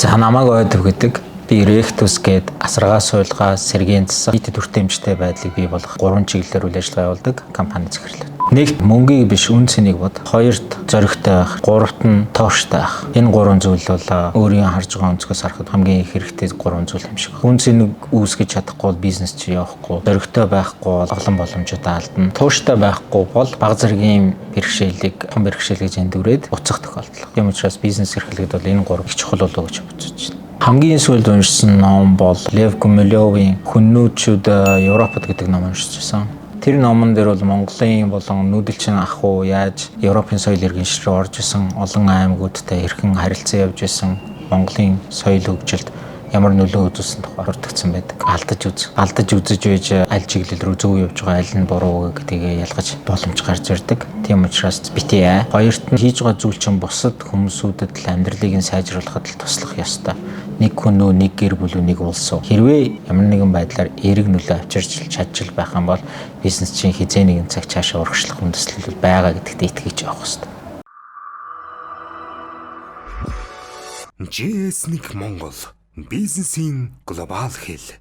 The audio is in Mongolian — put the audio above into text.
За, намайг Ойдов гэдэг. Би Rectus гээд асаргаа суйлгаа, сэргээн засах, нийтэд хүртээмжтэй байдлыг бий болгох гурван чиглэлээр үйл ажиллагаа явуулдаг компани захирал. Нэгт, мөнгийг биш, үн цэнийг бод. Хоёрт, зоригтой байх. Гуравт нь тууштай байх. Энэ гурван зүйл бол өөрийн харж байгаа өнцгөөс харахад хамгийн их хэрэгтэй гурван зүйл юм шиг. Үн цэнийг үүсгэж чадахгүй бол бизнес чи явахгүй. Зоригтой байхгүй бол олон боломжуудаа алдна. Тууштай байхгүй бол баг зэргийн бэрхшээлийг том бэрхшээл гэж эндүрээд буцах тохиолдол. Тийм учраас бизнес эрхлэхэд бол энэ гурав их чухал болов уу гэж бодож байна. Хамгийн сүүлд уншсан ном бол Лев Гумилёвын "Хүннүүчүүд Европод" гэдэг ном уншиж байсан. Тэр номон дээр бол Монголын болон нүүдэлчин ах уу яаж Европын соёл иргэншил рүү орж исэн, олон аймагуудтай хэрхэн харилцан явж исэн, Монголын соёл хөгжилд ямар нөлөө үзүүлсэн тухай дурдгдсан байдаг. Алдаж үз. Алдаж үзэж байж аль чиглэл рүү зөв явж байгаа, аль нь буруу гэдгийг ялгаж боломж гарч ирдэг. Тийм учраас бити аа. Хоёрт нь хийж байгаа зүйл чинь бусад хүмүүсүүдэд л амьдралыг нь сайжруулахад л туслах ёстой. Нэг хүн үү, нэг гэр бүл үү, нэг улс уу. Хэрвээ ямар нэгэн байдлаар эерэг нөлөө авчирч чадчих байх юм бол бизнес чинь хэзээ нэгэн цаг цаашаа урагшлах хүндэслэл байгаа гэдэгт итгэж явах ёстой. GS1 Монгол, бизнесийн глобал хэл.